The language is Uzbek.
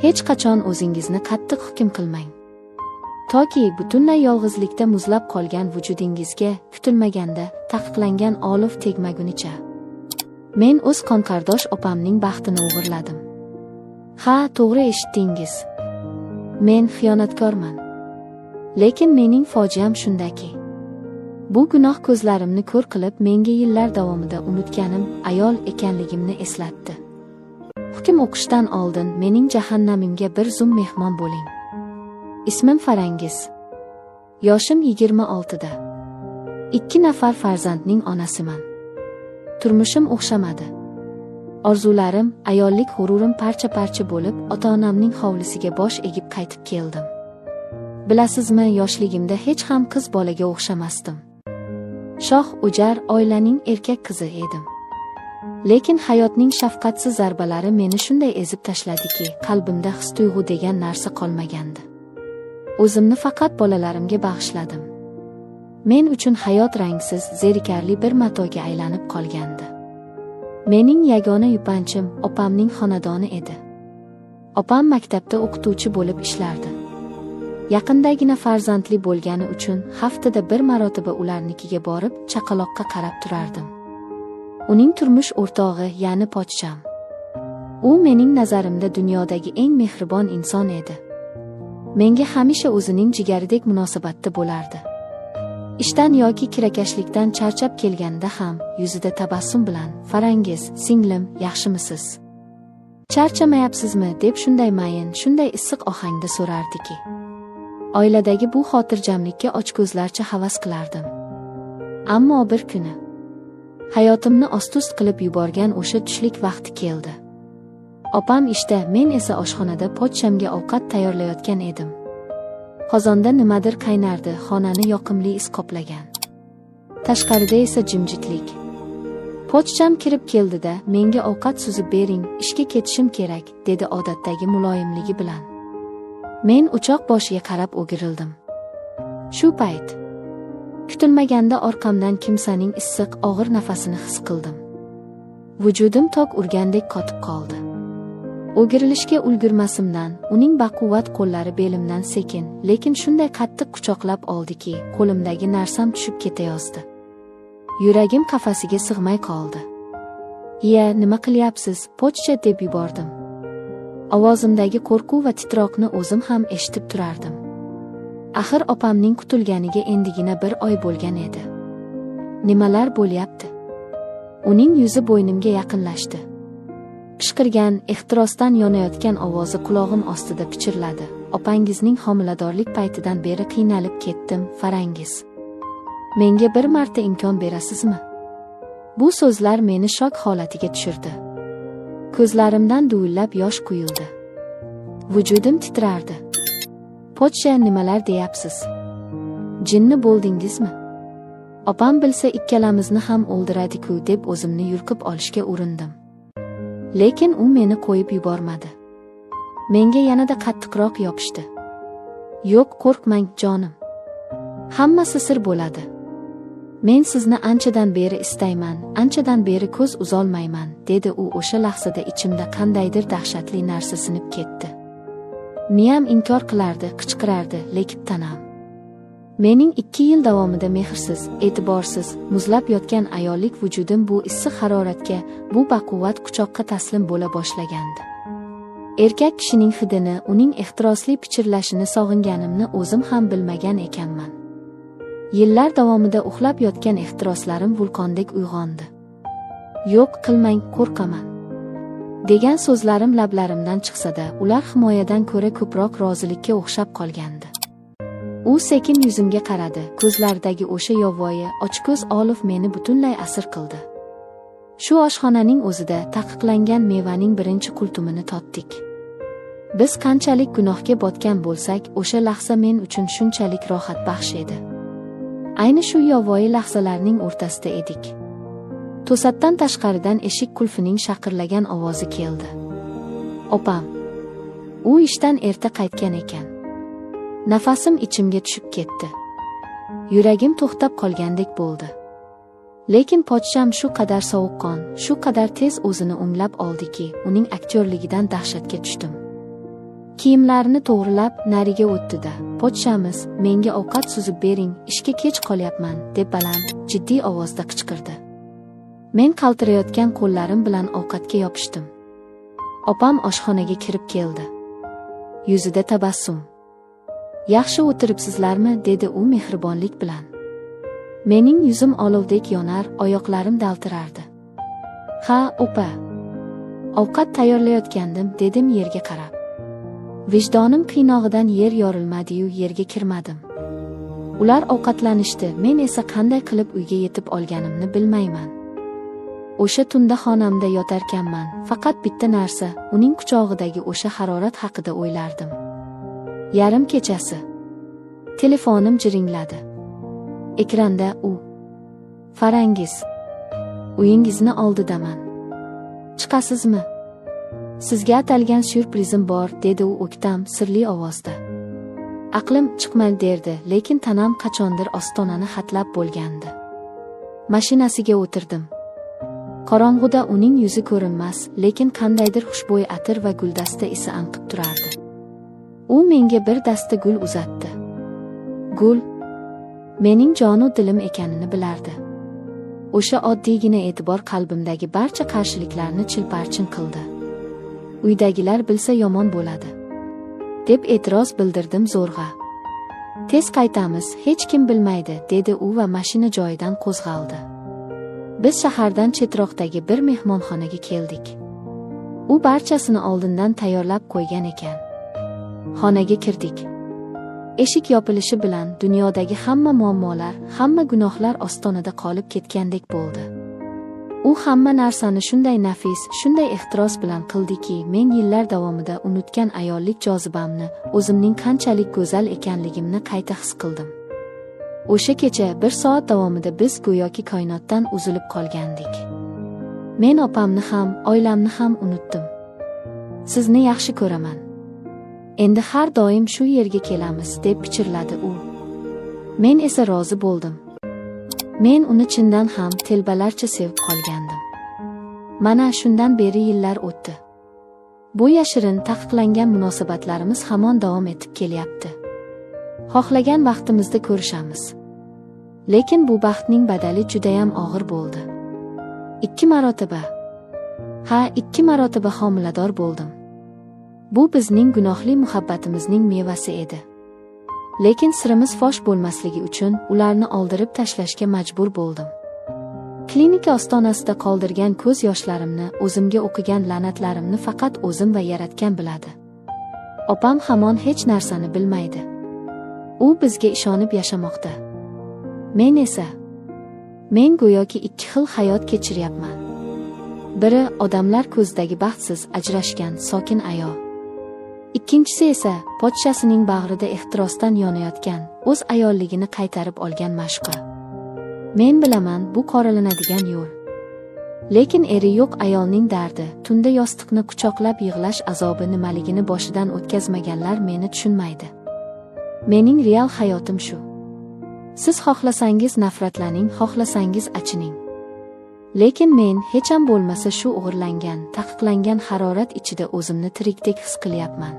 Hech qachon o'zingizni qattiq hukm qilmang. Toki butunlay yolg'izlikda muzlab qolgan vujudingizga kutilmaganda taqiqlangan olov tegmagunicha. Men o'z qonqardosh opamning baxtini o'g'irladim. Ha, to'g'ri eshitdingiz. Men xiyonatkorman. Lekin mening fojiam shundaki, bu gunoh ko'zlarimni ko'r qilib, menga yillar davomida unutganim ayol ekanligimni eslatdi. Hukm o'qishdan oldin mening jahannamimga bir zum mehmon bo'ling. Ismim Farangiz. Yoshim 26da. 2 nafar farzandning onasiman. Turmushim o'xshamadi. Orzularim, ayollik g'ururim parcha-parcha bo'lib, ota-onamning hovlisiga bosh egib qaytib keldim. Bilasizmi, yoshligimda hech ham qiz bolaga o'xshamasdim. Shoh o'jar oilaning erkak qizi edim. Lekin hayotning shafqatsiz zarbalari meni shunday ezib tashladiki, qalbimda his-tuyg'u degan narsa qolmagandi. O'zimni faqat bolalarimga bag'ishladim. Men uchun hayot rangsiz, zerikarli bir matoga aylanib qolgandi. Mening yagona yupanchim opamning xonadoni edi. Opam maktabda o'qituvchi bo'lib ishlardi. Yaqindagina farzandli bo'lgani uchun haftada bir marotaba ularnikiga borib, chaqaloqqa qarab turardim. Uning turmush o'rtog'i, ya'ni pochcham. U mening nazarimda dunyodagi eng mehribon inson edi. Menga hamisha o'zining jigaridek munosabatda bo'lardi. Ishdan yoki kirakashlikdan charchab kelganda ham yuzida tabassum bilan, "Farangiz, singlim, yaxshimisiz? Charchamayapsizmi?" deb shunday mayin, shunday issiq ohangda so'rardiki. Oiladagi bu xotirjamlikka ochko'zlarcha havas qilardim. Ammo bir kuni hayotimni ost-ust qilib yuborgan o'sha tushlik vaqti keldi. Opam ishda, men esa oshxonada pochchamga ovqat tayyorlayotgan edim. Qozonda nimadir qaynardi, xonani yoqimli is qoplagan. Tashqarida esa jimjitlik. Pochcham kirib keldi-da, "Menga ovqat suzib bering, ishga ketishim kerak", dedi odatdagi muloyimligi bilan. Men o'choq boshiga qarab o'girildim. Shu payt kutilmaganda orqamdan kimsaning issiq, og'ir nafasini his qildim. Vujudim tok urgandek qotib qoldi. O'girilishga ulgurmasimdan uning baquvvat qo'llari belimdan sekin, lekin shunday qattiq quchoqlab oldiki, qo'limdagi narsam tushib ketayozdi. Yuragim qafasiga sig'may qoldi. "Iya, nima qilyapsiz, pochcha?" deb yubordim. Ovozimdagi qo'rquv va titroqni o'zim ham eshitib turardim. Axir opamning qutulganiga endigina bir oy bo'lgan edi. Nimalar bo'lyapti? Uning yuzi bo'ynimga yaqinlashdi. Pishqirgan, ehtirosdan yonayotgan ovozi qulog'im ostida pichirladi. "Opangizning homiladorlik paytidan beri qiynalib ketdim, Farangiz. Menga bir marta imkon berasizmi?" Bu so'zlar meni shok holatiga tushirdi. Ko'zlarimdan duvillab yosh quyildi. Vujudim titrardi. "Pochcha, nimalar deyapsiz? Jinni bo'ldingizmi? Opam bilsa ikkalamizni ham o'ldiradi-ku", deb o'zimni yulqib olishga urindim. Lekin u meni qo'yib yubormadi. Menga yanada qattiqroq yopishdi. "Yo'q, qo'rqmang, jonim. Hammasi sir bo'ladi. Men sizni anchadan beri istayman, anchadan beri ko'z uzolmayman", dedi u. O'sha lahzada ichimda qandaydir dahshatli narsa sinib ketdi. Miyam inkor qilardi, qichqirardi, lekin tanam. Mening 2 yil davomida mehrsiz, e'tiborsiz, muzlab yotgan ayollik vujudim bu issiq haroratga, bu baquvvat quchoqqa taslim bo'la boshlagandi. Erkak kishining hidini, uning ehtirosli pichirlashini sog'inganimni o'zim ham bilmagan ekanman. Yillar davomida uxlab yotgan ehtiroslarim vulqondek uyg'ondi. "Yo'q, qilmang, qo'rqaman", degan so'zlarim lablarimdan chiqsa-da, ular himoyadan ko'ra ko'proq rozilikka o'xshab qolgandi. U sekin yuzimga qaradi, ko'zlaridagi o'sha yovvoyi, ochko'z olov meni butunlay asir qildi. Shu oshxonaning o'zida taqiqlangan mevaning birinchi qultumini totdik. Biz qanchalik gunohga botgan bo'lsak, o'sha lahza men uchun shunchalik rohatbaxsh edi. Ayni shu yovvoyi lahzalarning o'rtasida edik. To'satdan tashqaridan eshik qulfining shaqirlagan ovozi keldi. Opam. U ishdan erta qaytgan ekan. Nafasim ichimga tushib ketdi. Yuragim to'xtab qolgandek bo'ldi. Lekin pochcham shu qadar sovuqqon, shu qadar tez o'zini o'nglab oldiki, uning aktyorligidan dahshatga tushdim. Kiyimlarini to'g'rilab, nariga o'tdi-da, "Pochchamiz, menga ovqat suzib bering, ishga kech qolyapman", deb baland, jiddiy ovozda qichqirdi. Men qaltirayotgan qo'llarim bilan ovqatga yopishdim. Opam oshxonaga kirib keldi. Yuzida tabassum. "Yaxshi o'tiribsizlarmi?" dedi u mehribonlik bilan. Mening yuzim olovdek yonar, oyoqlarim daltirardi. "Ha, opa. Ovqat tayyorlayotgandim", dedim yerga qarab. Vijdonim qiynog'idan yer yorilmadi-yu yerga kirmadim. Ular ovqatlanishdi, men esa qanday qilib uyga yetib olganimni bilmayman. O'sha tunda xonamda yotarkanman, faqat bitta narsa, uning quchog'idagi o'sha harorat haqida o'ylardim. Yarim kechasi. Telefonim jiringladi. Ekranda u. "Farangiz. Uyingizni oldidaman. Chiqasizmi? Sizga atalgan syurprizim bor", dedi u o'ktam, sirli ovozda. Aqlim chiqma derdi, lekin tanam qachondir ostonani xatlab bo'lgandi. Mashinasiga o'tirdim. Qorong'uda uning yuzi ko'rinmas, lekin qandaydir xushbo'y atir va guldasta isi anqib turardi. U menga bir dasta gul uzatdi. Gul mening jonu dilim ekanini bilardi. O'sha oddiygina e'tibor qalbimdagi barcha qarshiliklarni chilparchin qildi. "Uydagilar bilsa yomon bo'ladi", deb e'tiroz bildirdim zo'rg'a. "Tez qaytamiz, hech kim bilmaydi", dedi u va mashina joyidan qo'zg'aldi. Biz shahardan chetroqdagi bir mehmonxonaga keldik. U barchasini oldindan tayyorlab qo'ygan ekan. Xonaga kirdik. Eshik yopilishi bilan dunyodagi hamma muammolar, hamma gunohlar ostonada qolib ketgandek bo'ldi. U hamma narsani shunday nafis, shunday ehtiros bilan qildiki, men yillar davomida unutgan ayollik jozibamni, o'zimning qanchalik go'zal ekanligimni qayta his qildim. O'sha kecha bir soat davomida biz go'yoki koinotdan uzilib qolgandik. Men opamni ham, oilamni ham unutdim. "Sizni yaxshi ko'raman. Endi har doim shu yerga kelamiz", deb pichirladi u. Men esa rozi bo'ldim. Men uni chindan ham telbalarcha sevib qolgandim. Mana shundan beri yillar o'tdi. Bu yashirin, taqiqlangan munosabatlarimiz hamon davom etib kelyapti. Xohlagan vaqtimizda ko'rishamiz. Lekin bu baxtning badali judayam og'ir bo'ldi. 2 marotaba. Ha, 2 marotaba homilador bo'ldim. Bu bizning gunohli muhabbatimizning mevasi edi. Lekin sirimiz fosh bo'lmasligi uchun ularni oldirib tashlashga majbur bo'ldim. Klinika ostonasida qoldirgan ko'z yoshlarimni, o'zimga o'qigan la'natlarimni faqat o'zim va Yaratgan biladi. Opam hamon hech narsani bilmaydi. U bizga ishonib yashamoqda. Men esa, men go'yoki 2 xil hayot kechiryapman. Biri odamlar ko'zidagi baxtsiz, ajrashgan, sokin ayol. Ikkinchisi esa pochchasining bag'rida ehtirosdan yonayotgan, o'z ayolligini qaytarib olgan mashqa. Men bilaman, bu qoralanadigan yo'l. Lekin eri yo'q ayolning dardi, tunda yostiqni quchoqlab yig'lash azobi nimaligini boshidan o'tkazmaganlar meni tushunmaydi. Mening real hayotim shu. Siz xohlasangiz nafratlaning, xohlasangiz achining. Lekin men hech ham bo'lmasa shu o'g'irlangan, taqiqlangan harorat ichida o'zimni tirikdek his qilyapman.